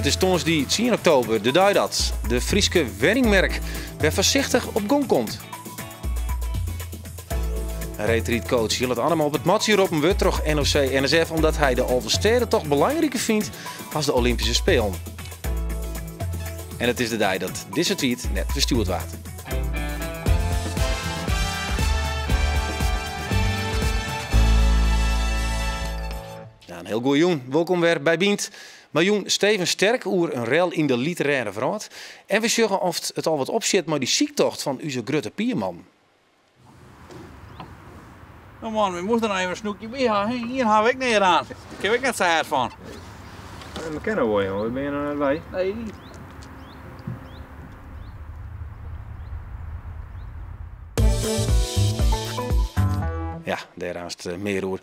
It is tongersdei 10 oktober, de dei dat de Fryske wenningmerk wer foarsichtich op gong komt. Reedrydcoach Jillert Anema op it matsje roppen wurdt troch NOC-NSF omdat hy de Alvestêdetocht belangriker fynt as de Olympyske Spelen. En it is de dei dat dizze tweet net ferstjoerd waard. Ja, in hiel goeie jûn. Wolkom wer by Bynt. Mei jûn Steven Sterk oer in rel yn de literêre wrâld. En we sjogge oft it al wat opsjit mei dy syktocht fan ús grutte Pierman. No man, we moasten noch even in snoekje by ha. Ien ha we ek neat aan. Dêr kin ik net sa hard fan. We kenne wol, jongen. We binne noch net wei. Nee. Ja, dêr aanst mear oer.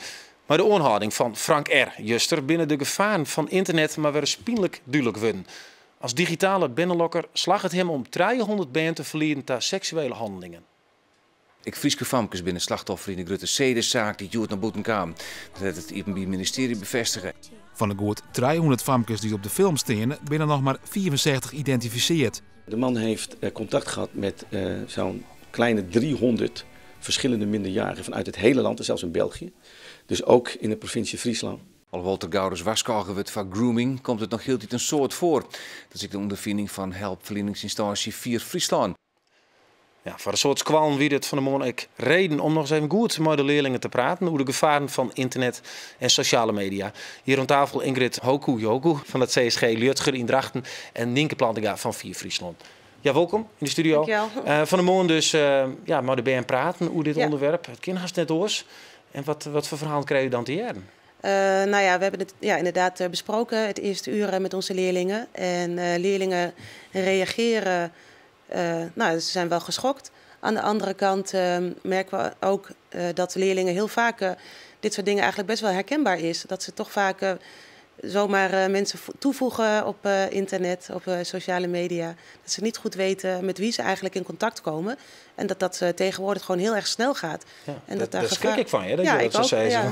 Mei de oanhâlding fan Frank R. Juster binne de gefaren fan ynternet mar wer ris pynlik dúdlik wurden. As digitale bernelokker slagge it him om 300 bern te ferlieden ta seksuele hannelingen. Ek Fryske famkes binne slachtoffer yn de grutte sedesaak dy't hjoed nei bûten kaam. Dat hat it Iepenbier Ministearje befêstige. Fan de goed 300 famkes dy't op de film steane, binne noch mar 65 identifiseard. De man heeft contact gehad met zo'n kleine 300 verschillende minderjarigen vanuit het hele land en zelfs in België. Dus ook in de provincie Friesland. Alhoewol't der gauris warskôge wurdt foar grooming, komt it noch hieltyd in soad foar. Dat is ek de ûnderfining fan helpferlieningsynstânsje Fier Fryslân. Ja, foar in soad skoallen wie dit fan 'e moarn ek reden om noch ris even goed mei de learlingen te praten oer de gefaren fan ynternet en sosjale media. Hjir oan tafel Ingrid Hoku-Joku fan it CSG Liudger yn Drachten en Nynke Plantinga fan Fier Fryslân. Ja, wolkom yn de studio. Dankjewel. Fan 'e moarn dus ja, mei de bern praten oer dit onderwerp. It kin hast net oars. En wat, wat foar ferhalen krije je dan te hearren? Nou ja, we hebben het, ja, inderdaad besproken het eerste uur met onze leerlingen. En leerlingen reageren, nou, ze zijn wel geschokt. Aan de andere kant merken we ook dat de leerlingen heel vaak dit soort dingen eigenlijk best wel herkenbaar is. Dat ze toch vaak zomaar mensen toevoegen op internet, op sociale media. Dat ze niet goed weten met wie ze eigenlijk in contact komen. En dat dat tegenwoordig gewoon heel erg snel gaat. Ja, En dat daar daar schrik gevaar ik fan, hè, dat Ja, je ik dat zo ook, zei. ja.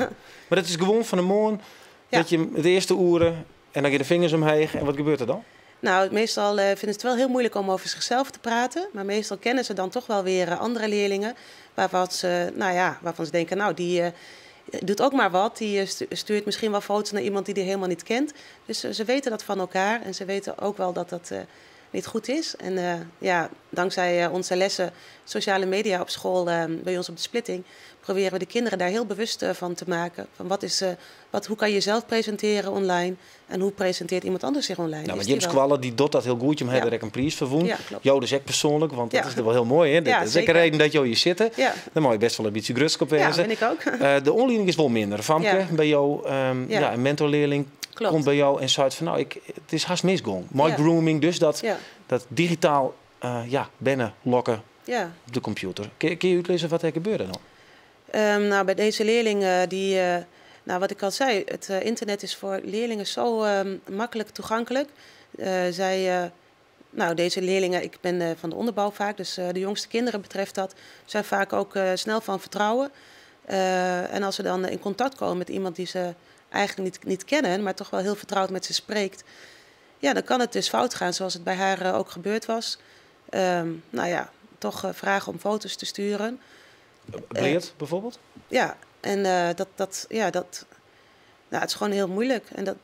Maar dat is gewoan fan 'e moarn dat je het earste oere en dan gean de fingers omheech en wat gebeurt der dan? Nou, meestal vinden ze het wel heel moeilijk om over zichzelf te praten. Maar meestal kennen ze dan toch wel weer andere leerlingen. Waarvan ze, nou ja, waarvan ze denken, nou, die doet ook maar wat. Die stuurt misschien wel foto's naar iemand die die helemaal niet kent. Dus ze weten dat van elkaar en ze weten ook wel dat dat niet goed is. En ja, dankzij onze lessen sociale media op school, bij ons op de splitting, proberen we de kinderen daar heel bewust van te maken. Van hoe kan je jezelf presenteren online en hoe presenteert iemand anders zich online? Nou, Is want die Jim wel Squallen, die doet dat heel goed. Je hebt er een prijs voor won. Ja, klopt. Jo dus ook persoonlijk, want dat is wel heel mooi. Hè? Dat is ook een reden dat jo hier zitten. Dan mag je best wel een beetje grutsk op Ja, wezen. ben ik ook. De onleiding is wel minder. Famke, bij jou, een mentorleerling komt bij jou en zei van, nou, het is haast misgong. Mooi grooming, dus dat digitaal binnen lokken op de computer. Kun je uitleggen wat er gebeurde dan? Nou, bij deze leerlingen die, nou, wat ik al zei, het internet is voor leerlingen zo makkelijk toegankelijk. Deze leerlingen, ik ben van de onderbouw vaak, dus de jongste kinderen betreft dat, zijn vaak ook snel van vertrouwen. En als ze dan in contact komen met iemand die ze eigenlijk niet kennen, maar toch wel heel vertrouwd met ze spreekt, ja, dan kan het dus fout gaan, zoals het bij haar ook gebeurd was. Toch vragen om foto's te sturen. Bleert bijvoorbeeld? Ja, en dat, dat, ja, dat, nou, het is gewoon heel moeilijk. En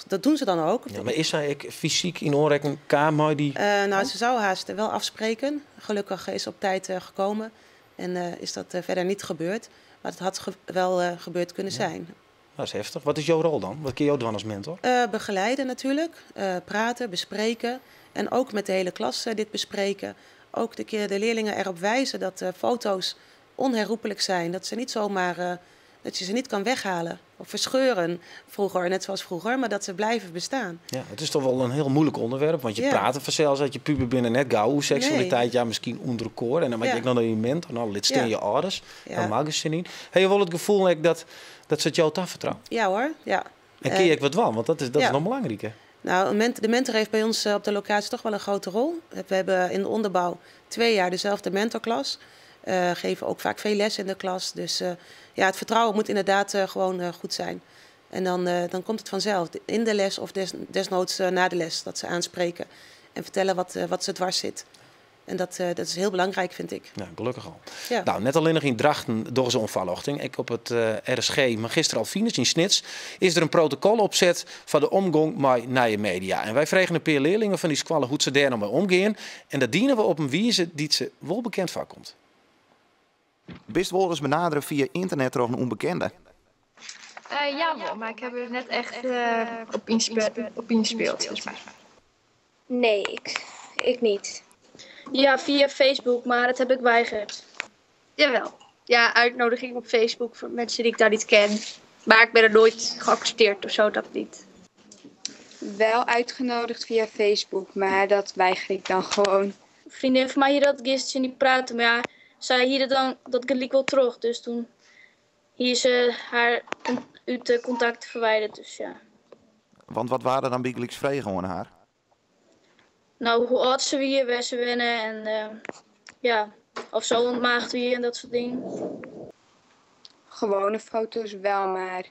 dat doen ze dan ook. Ja, maar is zij ook fysiek in oorrekken kamer die Ze zou haast wel afspreken. Gelukkig is ze op tijd gekomen en is dat verder niet gebeurd. Maar het had wel gebeurd kunnen zijn. Dat is heftig. Wat is jouw rol dan? Wat kun je doen als mentor? Begeleiden natuurlijk. Praten, bespreken. En ook met de hele klas dit bespreken. Ook de keer de leerlingen erop wijzen dat foto's onherroepelijk zijn. Dat ze niet zomaar dat je ze niet kan weghalen of verscheuren vroeger, net zoals vroeger, maar dat ze blijven bestaan. Ja, het is toch wel een heel moeilijk onderwerp, want je praat er vanzelfs uit je puber binnen net gauw, seksualiteit, ja, misschien onder koor. En dan maak je ook nog naar je mentor, nou, lid steen je ouders, dan maken ze niet. Heb je wel het gevoel like, dat ze het jou toevertrouwen? Ja hoor, ja. En kun je ook wat wel, want dat is nog belangrijker. Nou, de mentor heeft bij ons op de locatie toch wel een grote rol. We hebben in de onderbouw 2 jaar dezelfde mentorklas. Geven ook vaak veel les in de klas. Dus het vertrouwen moet inderdaad gewoon goed zijn. En dan, dan komt het vanzelf, in de les of desnoods na de les, dat ze aanspreken en vertellen wat ze dwars zit. En dat is heel belangrijk, vind ik. Ja, gelukkig al. Ja. Nou, net alleen nog in Drachten door ze onverlochting. Ik op het RSG Magister Alvinus in Snits is er een protocol opzet van de omgang met nieuwe media. En wij vragen een paar leerlingen van die squallen hoe ze daar nou mee omgaan. En dat dienen we op een wijze die ze wel bekend voorkomt. Bist wel eens benaderen via internet door een onbekende? Ja, wel, maar ik heb er net echt op ingespeeld, zeg maar. Nee, ik niet. Ja, via Facebook, maar dat heb ik weigerd. Jawel. Ja, uitnodiging op Facebook voor mensen die ik daar niet ken. Maar ik ben er nooit geaccepteerd of zo, dat niet. Wel uitgenodigd via Facebook, maar dat weiger ik dan gewoon. Een vriendin van mij hier had gisteren niet praten, maar ja, zij hier dan dat gelijk wel terug. Dus toen hier ze haar uit de contact verwijderd, dus ja. Want wat waren dan bygelyks vragen aan haar? Nou, hoe oud ze wie, waar ze wennen en ja, of zo ontmaagd wie en dat soort dingen. Gewone foto's wel, maar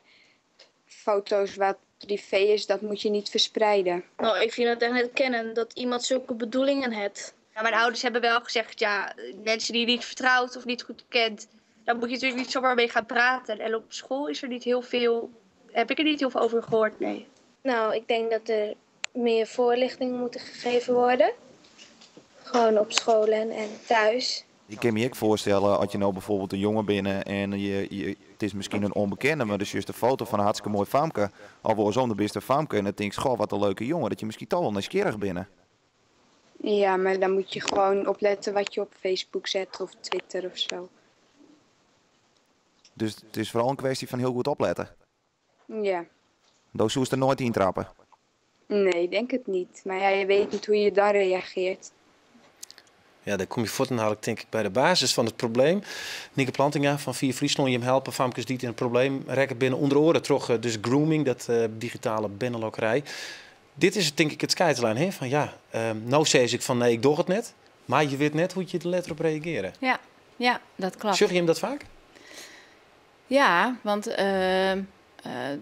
foto's wat privé is, dat moet je niet verspreiden. Nou, ik vind het echt net kennen dat iemand zulke bedoelingen heeft. Ja, mijn ouders hebben wel gezegd, ja, mensen die je niet vertrouwt of niet goed kent, daar moet je natuurlijk niet zomaar mee gaan praten. En op school is er niet heel veel, heb ik er niet heel veel over gehoord, nee. Nou, ik denk dat er meer voorlichting moet gegeven worden. Gewoon op scholen en thuis. Ik kan me ook voorstellen, als je nou bijvoorbeeld een jongen binnen en het is misschien een onbekende, maar dus juist een foto van een hartstikke mooi famke, al voor zo'n de beste famke, en dan denk ik, goh, wat een leuke jongen, dat je misschien toch wel nieuwsgierig binnen. Ja, maar dan moet je gewoon opletten wat je op Facebook zet of Twitter of zo. Dus het is vooral een kwestie van heel goed opletten? Ja. Dan zoest er nooit intrappen? Nee, ik denk het niet. Maar ja, je weet niet hoe je dan reageert. Ja, daar kom je voort en haal ik denk ik bij de basis van het probleem. Nieke Plantinga van Fier Fryslân, je hem helpen, famkes die in het probleem rekken binnen onder oren terug, dus grooming, dat digitale binnenlokkerij. Dit is denk ik het scheidslijn, hè? Van ja, nou zeg ik van nee, ik doe het net, maar je weet net hoe je de letter op reageren. Ja, ja, dat klopt. Zeg je hem dat vaak? Ja, want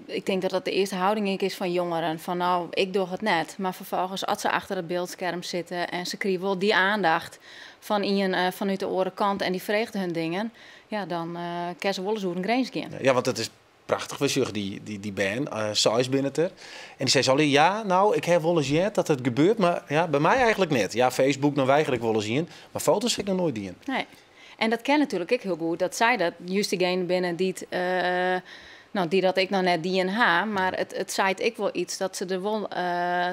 ik denk dat dat de eerste houding is van jongeren. Van nou, ik doe het net. Maar vervolgens, als ze achter het beeldscherm zitten en ze krijgen wel die aandacht van iemand vanuit de orenkant en die vreegt hun dingen, ja, dan kan ze wel eens een grens gaan. Ja, want het is prachtig. We zeggen die band, size binnen het er. En die zei al, ja, nou, ik heb wel eens jet dat het gebeurt, maar ja, bij mij eigenlijk net. Ja, Facebook, dan weiger ik wel eens in, maar foto's heb ik nog nooit in. Nee. En dat ken natuurlijk ik heel goed, dat zij dat, juist degene binnen die het, nou, die dat ik nog net die en H, maar het zei ik wel iets dat ze er wel,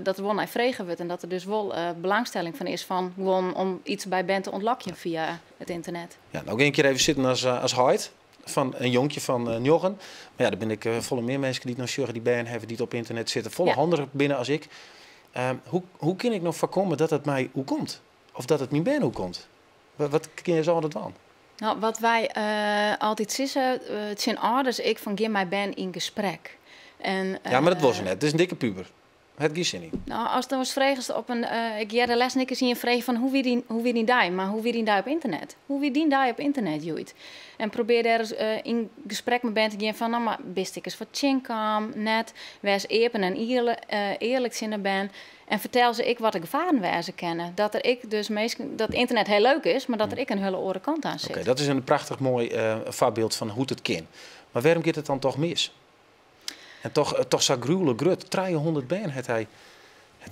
dat er wel naar vregen wordt en dat er dus wel belangstelling van is van gewoon om iets bij Ben te ontlokken via het internet. Ja, nou een keer even zitten als Hyde van een jonkje van Njoggen. Maar ja, daar ben ik volle meer mensen die het nog zeggen die Ben hebben die het op internet zitten, volle handen binnen als ik. Hoe kan ik nog voorkomen dat het mij hoe komt? Of dat het mijn Ben hoe komt? Wat kun je zo altijd aan? Nou, wat wij altijd zeggen, het zijn ouders, ik van geef mij Ben in gesprek. En, ja, maar dat was het net. Het is een dikke puber. Het kies je niet. Nou, als dan was vragen op een, ik jij de les en ik zie een vraag van hoe wie die daar, maar hoe wie die daar op internet? Hoe wie die daar op internet, Joet? En probeer daar eens in gesprek met Ben te gaan van, nou, maar bist ik eens wat chinkam, net, wees eerlijk en eerlijk zinnen ben. En vertel ze ik wat de gevaren waar ze kennen. Dat er ik dus meest, dat internet heel leuk is, maar dat er ik een hele oren kant aan zit. Oké, dat is een prachtig mooi voorbeeld van hoe het kan. Maar waarom gaat het dan toch mis? En toch zo gruwelijk grut, 300 ben het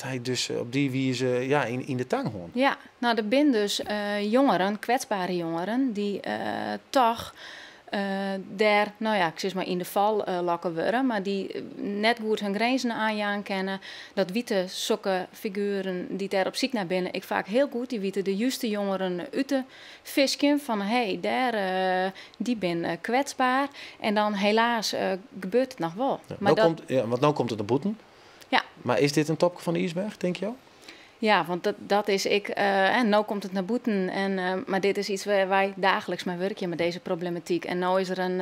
hij dus op die wijze, ja, in de tang hoor. Ja, nou, er zijn dus jongeren, kwetsbare jongeren, die toch daar, nou ja, ik zeg maar in de val lokken worden, maar die net goed hun grenzen aanjaan kennen. Dat witte sokken figuren die daar op ziek naar binnen, ik vaak heel goed, die witte de juiste jongeren uit te visken van hé, hey, daar, die ben kwetsbaar. En dan helaas gebeurt het nog wel. Ja, maar nou dat... komt, ja, want nu komt het naar boeten. Ja. Maar is dit een topje van de ijsberg, denk je al? Ja, want dat is ik. En nu komt het naar boeten. En, maar dit is iets waar wij dagelijks mee werken met deze problematiek. En nu is er een,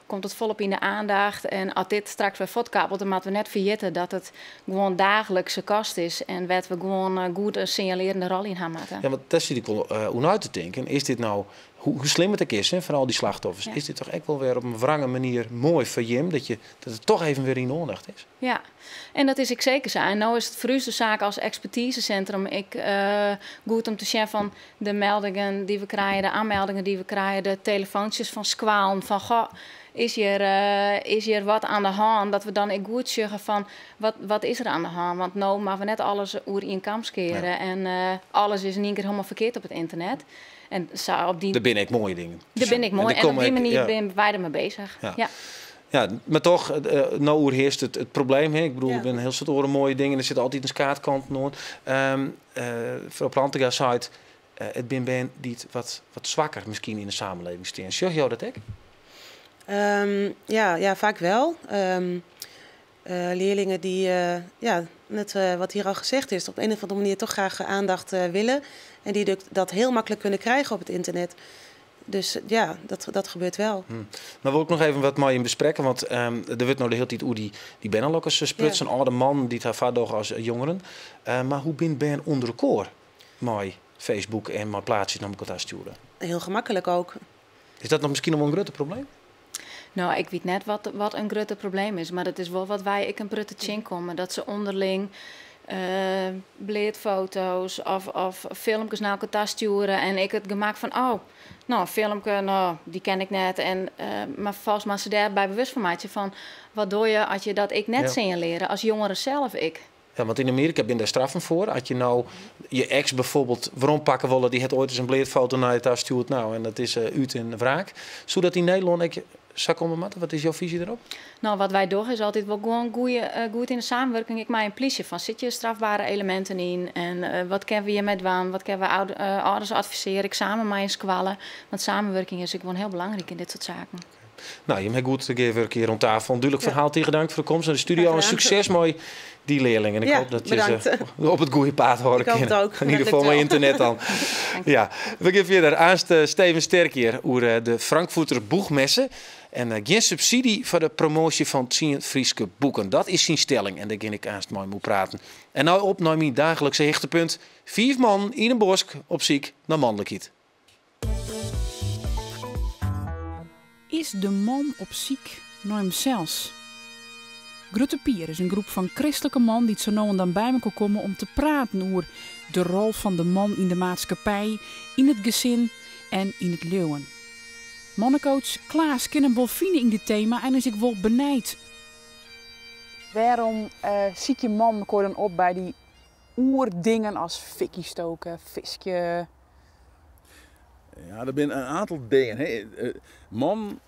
komt het volop in de aandacht. En als dit straks weer voortkabelt, dan moeten we net vergeten dat het gewoon dagelijkse kast is. En dat we gewoon goed een signalerende rol in gaan maken. Ja, want dat zit ik wel uit te denken. Is dit nou Hoe, hoe slim it ek is, hè, foar al dy slachtoffers, is dit toch ek wol wer op in wrange manier moai foar jim dat, je, dat it toch even wer yn oandacht is? Ja, en dat is ek seker sa. En no is it foar ús de saak as ekspertizesintrum ek goed om te sjen fan de meldingen dy't we krije, de oanmeldingen dy't we krije, de telefoantsjes fan skoallen, fan goh, is hjir wat oan de hân? Dat we dan ek goed sjogge fan wat is der oan de hân? Want no moatte we net alles oer ien kam skeare en alles is yn ien kear hielendal ferkeard op it ynternet. En sa op dy Der binne ek moaie dingen. Der binne ek moaie en op dy manier binne wy dermei beuzich. Ja. Ja, mar toch, no oerhearst it probleem. Hè? Ik bedoel, der binne in hiel soad oare moaie dingen. Der sitte altyd in skaadkanten oan. Frou Plantinga seit, it binne bern dy't wat swakker miskien yn de samenleving stean. Sjogge jo dat ek? Ja, vaak wel. Leerlingen die, ja, net wat hier al gezegd is, op een of andere manier toch graag aandacht willen. En die dat heel makkelijk kunnen krijgen op het internet. Dus ja, dat gebeurt wel. Maar wil ik noch even wat mei jim besprekke, want der wurdt no de hiele tiid oer dy bernelokkers sprutsen, âlde mannen dy't har foardogge as jongeren. Mar hoe binne bern ûnder elkoar mei Facebook en mei plaatsjes nei elkoar ta stjoere? Heel gemakkelijk ook. Is dat noch miskien noch wol in grutter probleem? No, ik wit net wat in grutter probleem is, mar it is wol wat wy ek in protte tsjinkomme. Dat se ûnderling bleatfoto's of filmkes nei elkoar ta stjoere en ek it gemak fan, oh, no, in filmke, no, dy ken ik net. En, mar folgens my se dêrby bewust fan meitsje fan wat dogge je as je dat ek net sinjaleare, as jongeren sels ek. Ja, want yn Amearika binne dêr straffen foar. As je no je eks bijvoorbeeld werompakke wolle, dy hat oait ris in bleatfoto nei je ta stjoerd, no, en dat is út en wraak. Soe dat yn Nederlân ek sa komme moatte? Wat is jo fyzje derop? No, wat wy dogge is altyd wol gewoan goed yn de samenwurking ek mei in plysje. Fan sit hjir strafbare eleminten yn en wat kinne we hjirmei dwaan? Wat kinne we âlders advisearje, ek samen mei in skoalle? Want samenwurking is ek gewoan hiel belangryk yn dit soart saken. No, jim ha goed gearwurke hjir oan tafel. In dúdlik ferhaal. Tige dank foar de komst nei de studio. En sukses mei dy learlingen. Ik hoop dat je se op it goede paad hâlde Ik hoop kinne. it ook. Yn ieder gefal mei ynternet dan. Ja, we gean fierder. Aanst Steven Sterk hjir oer de Frankfurter Buchmesse. En gjin subsydzje foar de promoasje fan 10 Fryske boeken. Dat is syn stelling en dêr gean ik aanst mei him oer praten. En no op nei myn daaglikse hichtepunt. Fiif mannen yn in bosk op syk nei manlikheid. Is de man op syk nei himsels? Grutte Pier is in groep fan kristlike mannen dy't sa no en dan by mekoar komme om te praten oer de rol fan de man yn de maatskippij, yn it gesin en yn it leauwen. Mannecoach Klaas kin him wol fine yn dit tema en is ek wol benijd. Wêrom sykje mannen mekoar dan op by dy oerdingen as fikkie stoke, fiskje? Ja, der binne in oantal dingen. Hè. Man,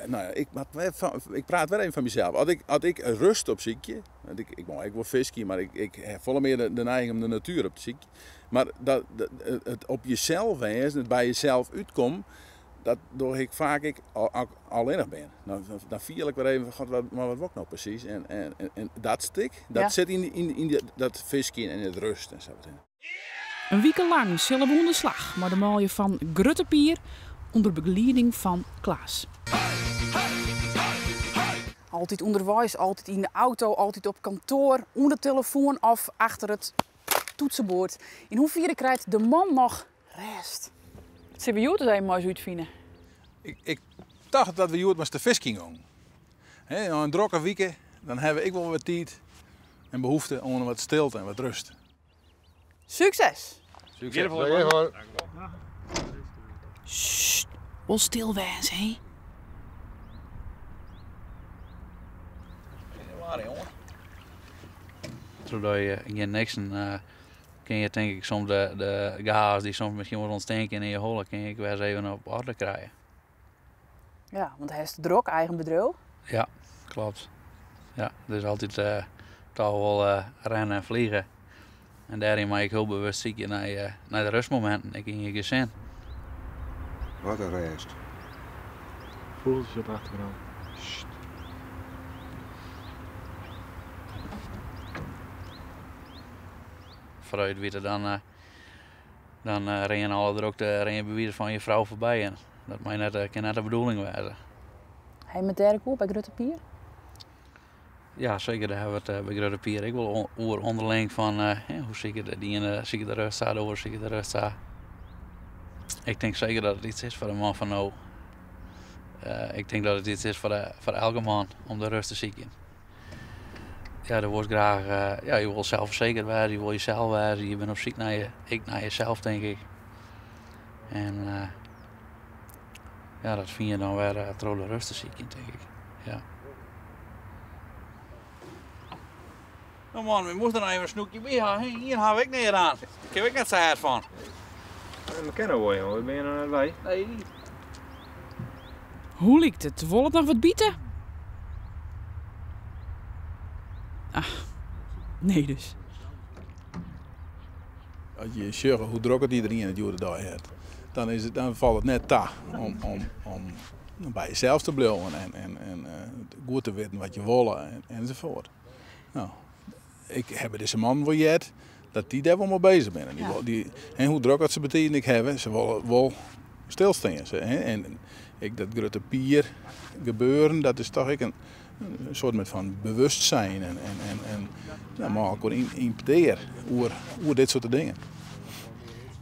no ja, ik, ik praat wer even fan mysels. As ik rêst opsykje, want ik mei ek wol fiskje, mar ik ha folle mear de neiging om de natuer op te sykjen. Mar dat, it op jesels wêzen, it by jesels útkommen, dat doch ik faak ek allinnich bin. Dan fiel ik wer even, god, mar wat wol ik no presys? En dat stik, dat sit yn dat fiskjen en it rêst en sa. In wike lang sille we oan de slach mei de manlju fan Grutte Pier ûnder begelieding fan Klaas. Altyd ûnderweis, altyd yn de auto, altyd op kantoar, ûnder de telefoan of achter it toetsenboard. Yn hoefiere krijt de man noch rêst? Dat sille we hjoed ris even mei ús útfine. Ik tocht dat we hjoed mar te fiskjen gongen. Hè, nei in drokke wike, dan ha we ek wol wat tiid en behoefte oan wat stilte en wat rêst. Sukses! Sukses! Sst, wol stil wêze, hè? Waar, jongen. Trochdat je gjin niksen, kin je tink ik soms de chaos dy't soms miskien wol ûntstean kin yn je holle, kin je ek wer ris even op oarder krije. Ja, want hast drok, eigen bedriuw. Ja, kloppet. Ja, dus altyd toch wol rennen en fliegen. En dêryn mei ik hiel bewust sykje nei de rêstmominten, ek yn je gesin. Wat in rêst. Fûgeltsjes op de achtergrûn. Sst. Foarút wie it dan rinne alle drokte rinne by wize fan je frou foarby. En dat mei net, kin net de bedoeling wêze. Ha jim it dêr ek oer by Grutte Pier? Ja, seker. Dêr ha we it by Grutte Pier ek wol oer ûnderling fan hoe siket de iene siket de rêst sa, de oare siket de rêst sa. Ik tink seker dat it iets is foar de man fan no. Ik tink dat it iets is foar elke man om de rêst te sykjen. Ja, do wolst graach, ja, je wolst selsfersekerd wêze, je wol jesels wêze, je binne op syk nei je, ek nei jesels, tink ik. En ja, dat fine je dan wer troch de rêst te sykjen, tink ik. Ja. No man, we moasten der noch even in snoekje by ha. Ien ha we ek neat oan. Dêr kin ik net sa hard fan. We kenne wol, jongen. We binne noch net wei. Nee. Hoe liket it? Wol it noch wat bite? Ach, nee dus. As je sjogge hoe drok it iderien it hjoed-de-dei hat, dan, is it, dan falt it net ta om, om, om by jesels te bliuwen en, en, en goed te witten wat je wolle en, enzovoort. No, ik ha by dizze mannen wol heard dat dy dêr wol mei bezich binne. Dy, dy, en hoe drok dat se betiden ek hawwe, se wolle wol stilstean. Se, hè, en ek dat Grutte Pier gebeuren, dat is toch ek in soart met fan bewustzijn en, en, en, en nou, mei elkoar yn, yn petear oer, oer dit soarte dingen.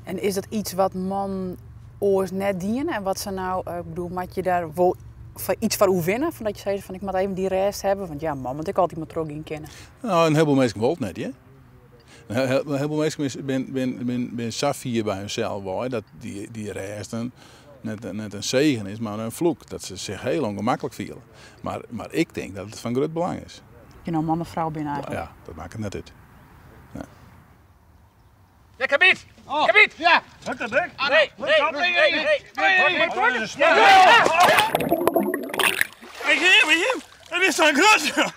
En is dat iets wat mannen oars net diene en wat se no, ik bedoel, moat je dêr wol foar iets foar oerwinne? Fan dat je sizze fan ik moat even dy rêst hawwe, want ja, man moat ek altyd mar trochgean kinne. No, in hiel minsken wol it net, hear. In hiel minsken binne sa fier by hunsels wei dat dy rêst net in segen is, mar in vloek. Dat se sich hiel ûngemaklik fiele. Mar ik tink dat it fan grut belang is. Je no man of frou binne eigentlik? Ja, dat makket net út. Nee. Ja, kabiet! Oh. Kabiet! Ja! Lukt dat, Dick? Nee, nee, nee, nee, nee. Ik hier, hier. Het is zo'n groot.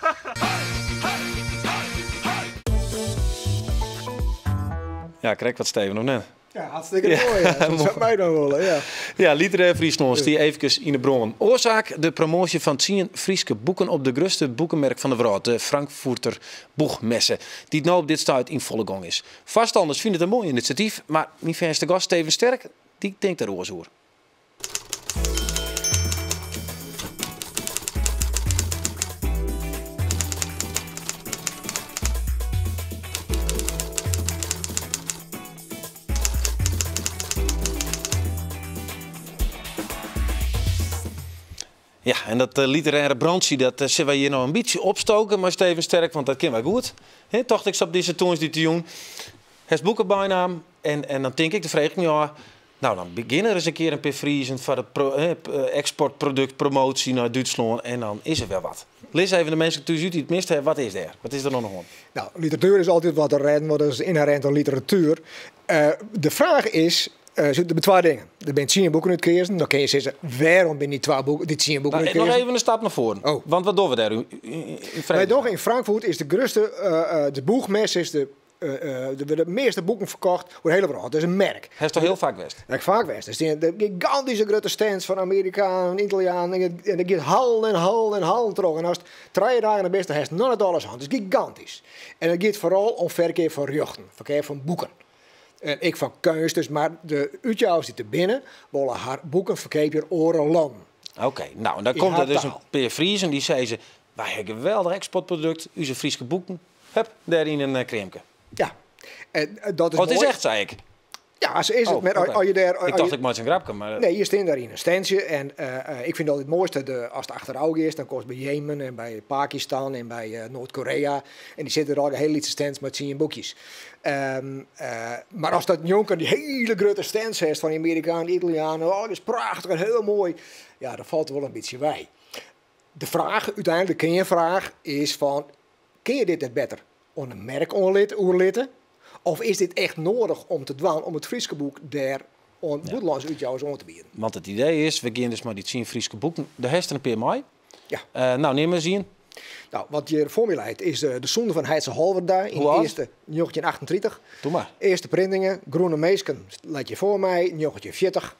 Ja, krekt wat Steven of net? Ja, hartstikke moai. Ja. Dat soe my dan wolle, ja. Ja, Literair Fryslân stie eefkes yn 'e brân. Oarsaak, de promoasje fan tsien Fryske boeken op de grutste boekemerk fan de wrâld, de Frankfurter Buchmesse, dy't no op dit stuit yn folle gong is. Foarstanners fine it in moai inisjatyf, mar myn fêste gast Steven Sterk, dy tinkt der oars oer. Ja, en dat literêre brantsje, dat sille wy hjir no in bytsje opstoke mei Steven Sterk, want dat kin wy goed. Hè, tocht ik sa op dizze tongersdeitejûn. Hast boeken bynaam en dan tink ik, dan freegje ik my ôf, no dan begjinne ris in kear in pear Friezen foar de eksportprodukt promotie nei Dútslân en dan is der wer wat. Lis even de minsken thús út dy't it mist hawwe, wat is dêr? Wat is der oan de hân? No, literatuer is altyd wat te rêden, want dat is ynherint oan literatuer. De fraach is, der binne twa dingen. Der binne tsien boeken útkeazen. Dan kinne je sizze, wêrom binne dy twa boeken, dy tsien boeken Nou, útkeazen? Noch even in stap nei foaren. Oh. Want wat dogge we dêr yn Wy dogge yn Frankfurt is de grutste, de Buchmesse is de, der wurde de measte boeken ferkocht oer de hiele wrâld. Dat is in merk. Hast al hiel faak west? Dêr ha ik faak west. Der stean de gigantyske grutte stands fan Amerikanen, Italianen. En der giet hallen en hallen en hallen troch. En ast trije dagen der bist, dan hast noch net alles hân. It is gigantysk. En it giet foaral om ferkeap fan rjochten, ferkeap fan boeken. En ek fan keunstners, mar de útjouwers dy't der binne, wolle har boeken ferkeapje oan oare lannen. Oké, no en dan Yn komt har der dus in taal. pear Friezen dy sizze, wy ha geweldich eksportprodukt, ús Fryske boeken, hup, dêr yn in kreamke. Ja, en dat is Oh, it is moai. echt, sei ik. Ja, sa is it. Oh, Mar oké. as je dêr, Ik as tocht je ik meitsje in grapke, mar Nee, je stean dêr yn in standje en ik fyn it altyd it moaiste, ast achterôf giest, dan komst by Jemen en by Pakistan en by Noard-Korea en dy sitte der al hiele lytse stands mei tsien boekjes. Mar ast dat njonken dy hiele grutte stands hast fan dy Amerikanen, Italianen, oh, dat is prachtich en hiel moai, ja, dan falt it wol in bytsje wei. De fraach, úteinlik de kearnfraach, is fan, kinne je dit net better oan de merk oerlitte? Of is dit echt noadich om te dwaan om it Fryske boek dêr oan bûtenlânske útjouwers oan te bieden? Want it idee is, we gean dus mei dy tsien Fryske boeken, dêr hast der in pear mei. Ja. No, nim ris ien. No, wat hjir foar my leit is De Sûnde fan Haitze Holwerda yn Hoe âld? earste 1938. Doe mar. Earste printingen, Groene Minsken leit hjir foar my, 1940.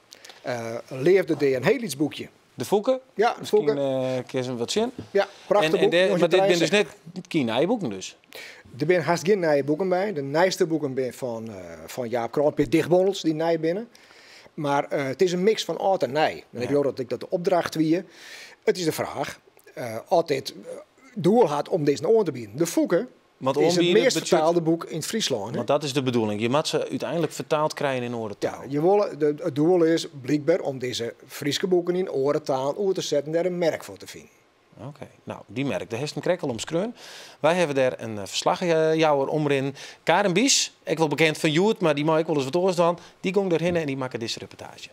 Leafde, Dea en hiel lyts boekje. De Fûke? Ja, de Fûke. Miskien kinne se wat sjen. Ja, prachtich boek, Maar dit binne dus net 1963. gjin nije boeken dus? Der binne hast gjin nije boeken by. De nijste boeken binne fan Jaap Krol, in pear dichtbondels dy't nij binne. Mar it is in miks fan âld en nij. En ik leau dat ek dat de opdracht wie. It is de fraach oft dit doel hat om dizze oan te bieden. De Fûke Want It is it oanbiede meast betsjut- fertaalde boek yn Fryslân. Want dat is de bedoeling. Je moatte se úteinlik fertaald krije yn oare taal. Ja, je wolle, de, it doel is blykber om dizze Fryske boeken yn oare talen oer te setten, dêr in merk foar te finen. Oké, no, dy merk, dêr hast him krekt al omskreaun. Wy hawwe dêr in ferslachjouwer omrinnen. Karen Bies, ek wol bekend fan Hjoed, mar dy mei ek wolris wat oars dwaan. Dy gong dêrhinne en dy makke dizze reportaazje.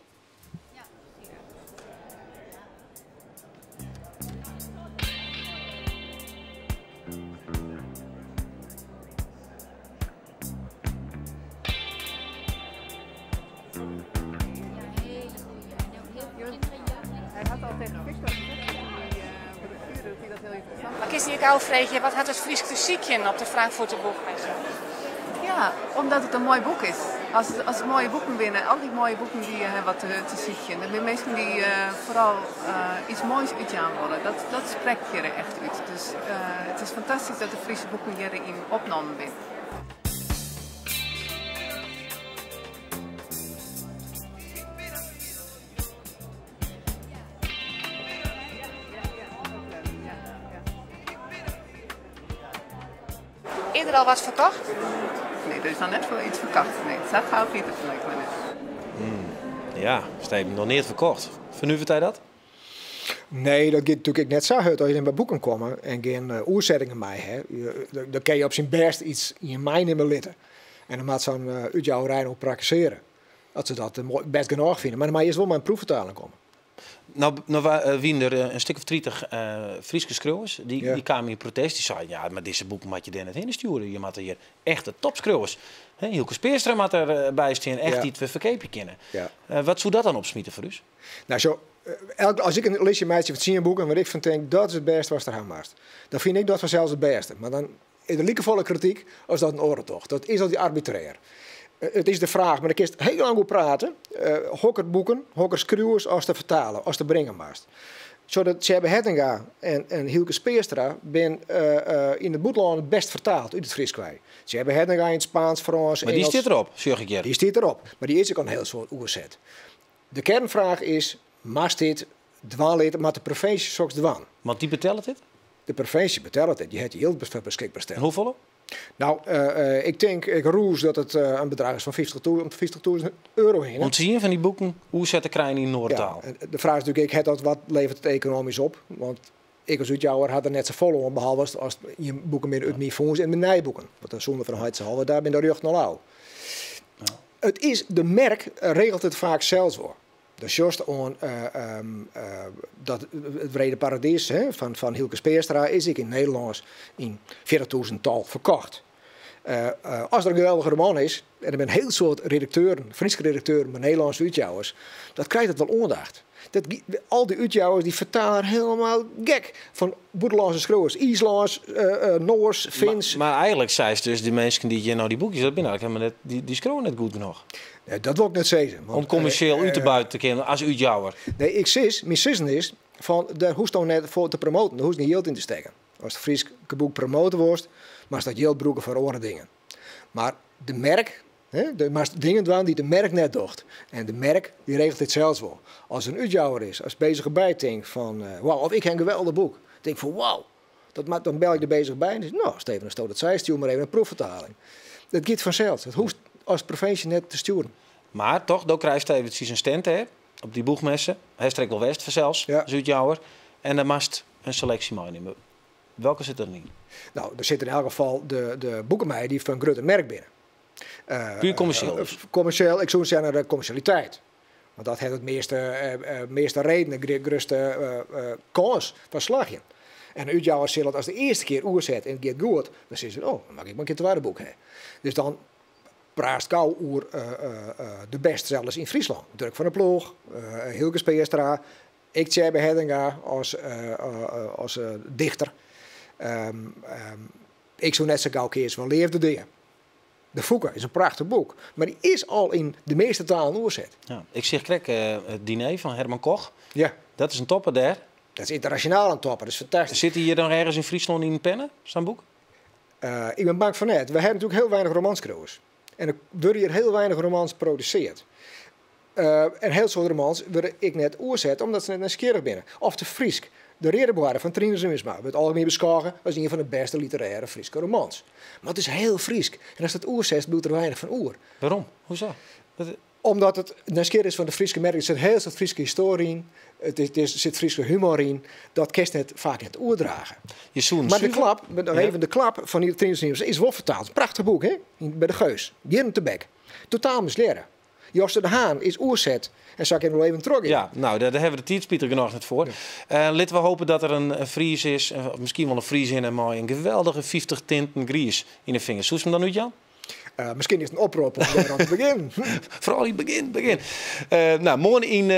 Mar kinst dy ek ôffreegje, wat hat it Frysk te sykjen op de Frankfurter Buchmesse? Ja, omdat it in moai boek is. As as it moaie boeken binne, al dy moaie boeken dy hawwe wat te, te sykjen. Dat binne minsken dy't foaral iets moais útjaan wolle. Dat, dat sprekt hjir echt út. Dus it is fantastysk dat de Fryske boeken hjiryn opnommen binne. Is der al wat ferkocht? Nee, der is noch net folle iets ferkocht. Nee, sa gau giet it blykber net. Ja, Steven, noch neat ferkocht. Fernuveret dy dat? Nee, dat giet natuerlik ek net sa hurd as je by boeken komme en gjin oersettingen mei ha. Dan kinne je op syn bêst iets yn je meinimme litte. En dan moat sa'n útjouwerij noch prakkesearje. As se dat bêst genôch fine. Mar dan moat earst wol mei in proeffertaling komme. No, no wiene der in stik of 30 Fryske skriuwers. Dy, dy kamen yn protest. Dy seinen, ja, mar dizze boeken moatte je dêr net hinne stjoere. Je moatte hjir echte topskriuwers. Hylke Speerstra moat der by stean, echt dy't we ferkeapje kinne. Wat soe dat dan opsmite foar ús? Nou, zo, elk, as ik in listje meitsje fan 10 boeken wêr't ik fan tink dat is it bêste watst der ha moatst, dan fyn ik dat fansels it bêste. Mar dan is der likefolle krityk as dat in oare docht. Dat is altyd arbitrêr. It is de fraach, mar dêr kinst hiel lang oer prate, hokker boeken, hokker skriuwers ast te fertale, ast te bringen moatst. Sadat Tsjêbbe Hettinga en Hylke Speerstra bin yn it bûtenlân it bêst fertaald út it Frysk wei. Tsjêbbe Hettinga yn it Spaansk, Frânsk, Mar dy Ingelsk. stiet derop, sjoch ik hjir. Dy stiet derop, mar dy is ek al in hiel soad oerset. De kernfraach is, moatst dit dwaan litte, moat de provinsje soks dwaan? Want dy betellet dit? De provinsje betellet dit, dy hat jild beskikber steld. En hoefolle? Nou, ik tink, ik rûs dat it in bedrach is fan 50.000, 50.000 euro hinne. Om tsien fan dy boeken oerset te krijen yn in oare taal. Ja, de fraach is natuerlik ek, hat dat, wat leveret it ekonomysk op? Want ik as útjouwer ha der net safolle oan, behalve as, as ien boeken mear út myn fûns en myn nije boeken. Want de Sûnde fan Haitse Halve, dêr binne de rjochten al ôf. It is, de merk regelt it faak sels wol. Dan sjochst oan dat it Wrede Paradys fan, fan Hylke Speerstra is ek yn Nederlânsk yn 40.000 tal ferkocht. As der in geweldige roman is, en der binne in hiel soad redakteuren, Fryske redakteuren mei Nederlânske útjouwers, dat krijt it wol oandacht. Dat, al dy útjouwers dy fertale hielendal gek fan bûtenlânske skriuwers, Iislânsk, Noars, Fins. Mar eigenlik seist dus, dy minsken dy't hjir no dy boekjes, dat binne eigenlik helemaal net, dy skriuwe net goed genôch. Nee, dat wol ik net sizze. Want, Om kommersjeel út te buiten te kinnen as útjouwer. Nee, ik sis, myn sizzen is, fan dêr hoechsto net foar te promoten, dêr hoechst gjin jild yn te stekken. Ast Frysk boek promote wolst, moatst dat jild brûke foar oare dingen. Mar de merk, hè, do moatst dingen dwaan dy't de merk net docht. En de merk dy regelt dit sels wol. As der in útjouwer is, as Bezige Bij tinkt fan, wow, of ik ha in geweldich boek. Tink fan wow, dat moat, dan bel ik de Bezige Bij en dy no, Steven, asto dat seist, stjoer mar even in proeffertaling. Dat giet fansels. Dat hoechst as provinsje net te stjoeren. Mar toch, do krijst eventsjes in stand hè, op dy Buchmesse. Hast der ek wol west fansels, as útjouwer. En dan moatst in seleksje meinimme. Welke sit der yn? Nou, der sit yn elk gefal de boeken mei dy't fan grutte merk binne. Puer kommersjeel dus? Kommersjeel, ik soe sizze nei de kommersjaliteit. Want dat hat it measte, measte reden, de grutste kâns fan slagjen. En de útjouwer sil it as de earste kear oerset en it giet goed, dan sizze se, oh, dan moat ik mar in kear it twadde boek ha. Dus dan praatst gau oer de bestsellers yn Fryslân. Durk van der Ploeg, Hylke Speerstra, ek Tsjêbbe Hettinga as dichter. Ik soe net sa gau keaze foar Leafde Dea. De Fûke is in prachtich boek, mar dy is al yn de measte talen oerset. Ja, ik seach krekt it diner fan Herman Koch. Ja. Dat is in topper dêr. Dat is ynternasjonaal in topper, dat is fantastysk. Sit dy hjir dan ergens yn Fryslân yn in penne, sa'n boek? Ik bin bang fan net. We hawwe natuerlik hiel weinich romanskriuwers. En der wurde hjir hiel weinich romans produsearre. En hiel soad romans wurde ek net oerset omdat se net nijsgjirrich binne. Of te Frysk. De Reade Bwarre fan Trinus Riemersma wurdt algemien beskôge as ien fan de bêste literêre Fryske romans. Mar it is hiel Frysk en ast it oersetst bliuwt der weinich fan oer. Wêrom? Hoezo? Omdat it nijsgjirrich is fan de Fryske merk. Der sit hiel soad Fryske histoarje yn, it is, der sit Fryske humor yn. Dat kinst net, faak net oerdrage. Je soenen Mar de suver- klap, nog Ja. even de klap fan Trinus Riemersma is wol fertaald. Prachtich boek, hè? By de Geus. Jierren tebek. Totaal mislearre. Joster de Haan is oerset en sa kin ik wol even trochgean. Ja, nou, dêr hawwe we de tiid spitich genôch net foar. Litte we hope dat der in Fries is, of miskien wol in Friezinne mei in geweldige 50 tinten griis yn de fingers. Soest him dan útjaan? Miskien is it in oprop om dêr oan te begjinnen. Foaral yn begjin, begjin. Nou, moarn yn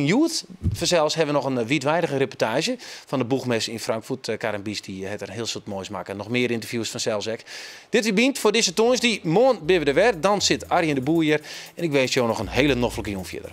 Hjoed fansels hawwe we noch in wiidweidige reportaazje fan de Buchmesse yn Frankfurt. Karin Bies dy hat der in hiel soad moais makke. Noch mear ynterviews fansels ek. Dit wie Bynt foar dizze tongersdei. Moarn binne we der wer. Dan sit Arjen de Boer hjir. En ik winsk jo noch in hiele noflike jûn fierder.